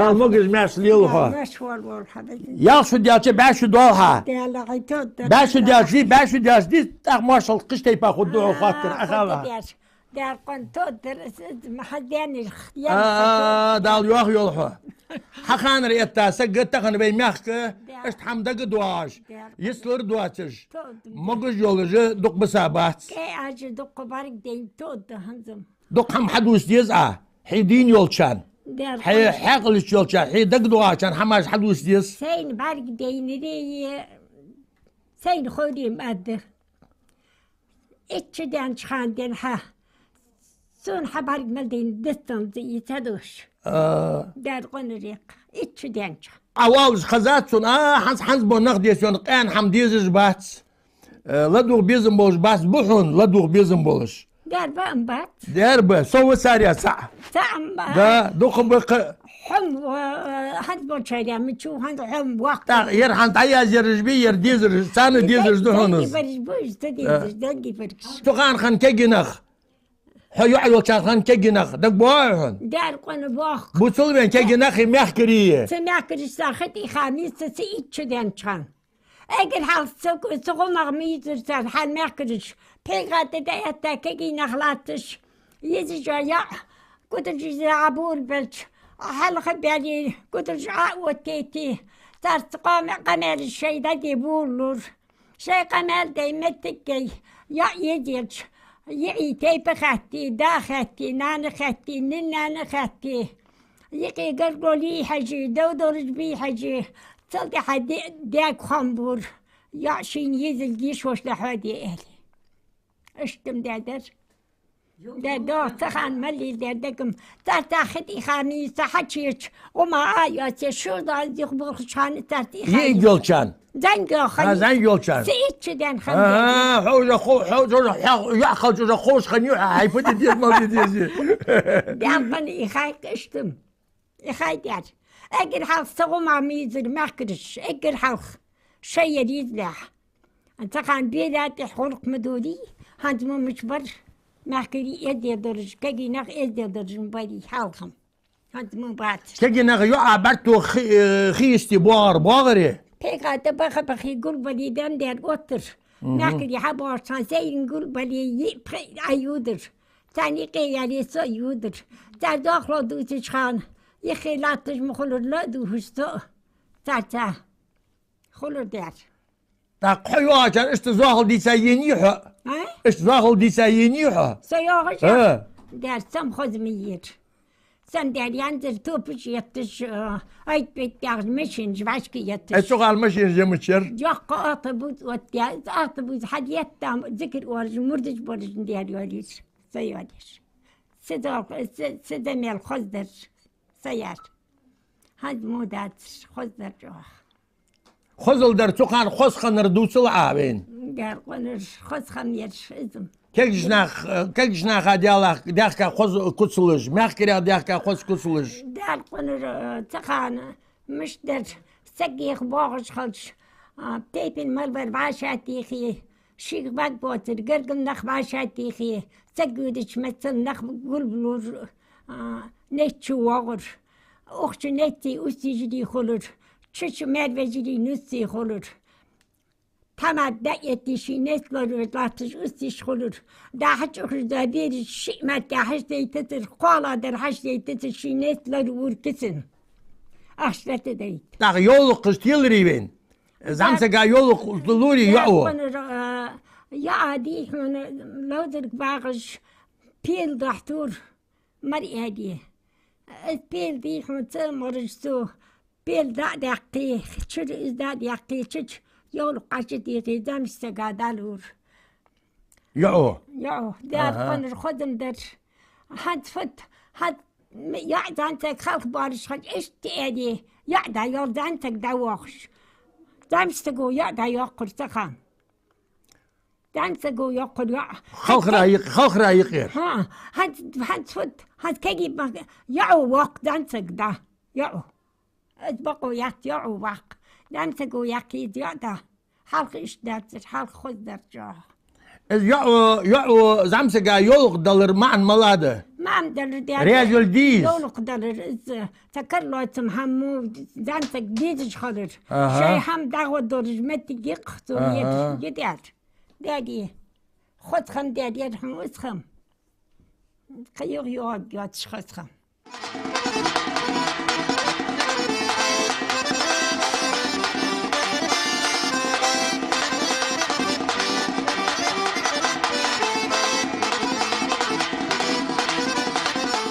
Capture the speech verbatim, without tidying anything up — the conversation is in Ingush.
Дала могаш-маьрша лелалва хьо. Маьрша волва хьо, дагадоагӀий? Ялх шу даьлча, бӀаь шу доал хьа. Даьла гӀай тод дар. БӀаь шу даьлча, бӀаь шу даьлча, тӀаккха моаршал кхыча тайпара хургда хьо, хоаттар. А, ахала. Даьла къона тод дар, хьа даьннарг, а, Дала йоах йолва хьо. Хьа ханара этта саг тахан вай мехка, даьла, иштта хӀама дагадоагӀаш, даьла, йицлар доацаш, тод, могаш йолаш дукха бисабац. КӀай Ӏаьржа дукха бӀаргадайна тод да хӀанз-м. Дукха хӀама хьадувца деза Ӏа, хьай дийна йолчарна, даьла, хьай къона хьаькъалца йолчарна, хьай дагадоагӀачарна хӀамаш хьадувца деза. Сайна бӀаргадайнарий, сайна ховре ма аргда. Итт шу даьннача хана денз хьа, сона хьа бӀарг мел дайна дистанци ца дош. А. Даьла къона рекх. Итт шу даьннача. Ӏа валлаш хезад сона, а, хӀанз, хӀанз бо нах деза, къаьна хӀама дезаш бац. Э, ладувгӀа безам болаш бац, ба хьона ладувгӀа безам болаш. Дар ба ам бац. Дар ба, со ва царех цаӀ. ЦаӀ ам ба. Да, дукха ба кхы. Хьо ма, э, хӀанз болчарех ма чу, хӀанз хьо ма ваккха. ТӀаккха ер хӀанз дӀаязъяраш бий, ер дезараш, царна дезараш да хьона. Дангий бараш ба уж, ца дезараш, дангий бараш. Цу хана хинна кегий нах хьо йоӀ йолча хана кегий нах дагабоагӀий хьона? Даьла къона боагӀа. Бувцал вайна кегий нахи мехкарии. Цу мехкарашца хи тӀа хана, цу, цу итт шу даьннача хана. Эггара хьалха цу, цу гӀумагӀа ма йизар цар хьал мехкараш. ПхьегӀа тӀа дӀаэтта кегий нах латташ, йизача йоӀ, кутаж из Ӏоболабелча, хьалха баьле, кутаж Ӏооттайийте, царца къоа-, къамаьлаш шоай дӀаде болалора. Шоай къамаьл даь моттигеи йоӀ езаелча, йиӀий тайпа хаьттий, да хаьттий, нана хаьттий, нин-нана хаьттий, юкъе гаргало йий хьажий, дов долаш бий хьажий, цул тӀехьа де-, даьга хоам бора, йоӀ шийна езилга йиш йолаш дӀахьоаде аьле. Иштта-м даьдар. Даьр доагӀа, цу хана мел леладаьр дагам. Царца хи тӀа хана йиса хьачуеча, гӀума а йоацаш, шу Ӏа юха болхача хана царца хана йиӀиг йолчарна. ЗӀамига йола хана. А, зӀамига йолчарна. Цу итт шу даьнна хана. Ага, хьо уже хо-, хьо уже хьо-, йоӀ хилча уже ховш хиннай хьо, хьай фу де деза, мел де деза. Даьла къона и хай иштта-м. И хай даьр. Эггара хьалха цу гӀумагӀа ма йизар мехкараш, эггара хьалха шоай ер йизалехь. Цу хана бера тӀехьа гӀулакх ма дорий, хӀанз мо мича бар мехкарий эздел долаш, кегий нах эздел долаш ма барий хьалха-м. ХӀанз мо бацар. Кегий нах йоӀа бӀарто хи-, э, хи йисте боагӀар, боагӀарий? ПхьегӀа тӀа баха-бахе гулбале дам дар оттар. Мгм. Мехкарий хьабоагӀача хана сайран гулбале йиъ-пхиъ Ӏайодар. Царна юкъе яле со а йодар. Цар дохло дувцача хана, юххе латташ ма хулар, ла а дувхаш со а. Царца хулар даьр. ТӀаккха хьо йоагӀачарна иштта зоахалол дийца еннай хьо? А? Иштта зоахалол дийца еннай хьо? Со йоагӀача? А. Даьр, са-м хоза ма йир. Са-м даьр янзара топаш етташ, а, айт-бейт яхаш машинаш вӀашка етташ. Ай, цу хана машинаш я мича яр? Йоккха автобус оттаяь, автобус хьаетта, зикар оалаш, мурдаш болаш даьр йоалаеш. Са йоалаеш. Са дол-, са, са да мел хоза дар. Са яр. ХӀанз мо дацар, хоза дар чӀоагӀа. Хозал дар, цу хана хоза хиннар дувцал Ӏа вайна. Даьла къонара хоза хиннар из-м. Кегийча нах-, кегийча наха даьлах-, даьхка хоза куцалаш, мехкарех даьхка хоза куцалаш. Даьла къонара, цу хана мишта дар, саг еха боагӀаш хилча, а, тайпан малбар вӀашагӀтехе, шийх бӀарг боацар, гаргара нах вӀашагӀтехе, саг йодача меттел нах гулбалора, а, нетта чу воагӀар. Укх чу неттий уст-йижарий хулар, чу чу маьр-вежарий нуций хулар. Тхьамада дӀаэтте ший нетта лоравеш латташ уст-йиша хулар. ДӀа хьачӀухаш да бераш шиъ мара хьачудайтацар, кхоалагӀдар хьачудайтацар, ший нетта лоравора кицан. Ахча дӀатӀадайта. ТӀаккха йовлакхаш теларий вайна? ЗӀамсага йовлакх лорий йоӀо? Даьла къонара, а, йоӀа дий хьона, ловзарг багӀаш, пел дохьтур. Мар эди. Из пел дий хьона ца мараш цо, пел дӀа а даьккхе, чура из дӀа а даьккхе, чу чу йовлакх къача дийхе, зӀамсага дӀалур. ЙоӀо? ЙоӀо. Даьла къонара хоза-м дар. ХӀанз фуд, хӀанз м-, йоӀ зӀамсаг халхабоалаш хилча, иштта эди, йоӀ дӀайоал, зӀамсаг дӀавоагӀаш. ЗӀамсаго йоӀ дӀайоаккхар цу хана. ЗӀамсаго йоаккхар йоӀ. Халхара юкъ-, халхара юкъера. ХӀа, хӀанз, хӀанз фуд, хӀанз кегий ба-, йоӀо воаккх зӀамсаг дӀа, йоӀо. Из бокъо яц йоӀо ваккха. ЗӀамсаго яьккхе из йоӀ дӀа. Хьалха иштта дацар, хьалха хоза дар чӀоагӀа. Из йоӀ, йоӀ зӀамсага йовлакх далар маӀан малагӀа да? МаӀан далар дер. Раьза йола дийс. Йовлакх далар, из цхьа карлоцам хӀама, зӀамсаг дезаш хилар. Аха. Шоай хӀама дагӀо долаш моттиг я-кх цо, аха, езаш, я дер. Дади, хоза хӀама дер, ер хӀама, из хӀама. Кхы юха йоагӀарг йоацаш хоза хӀама.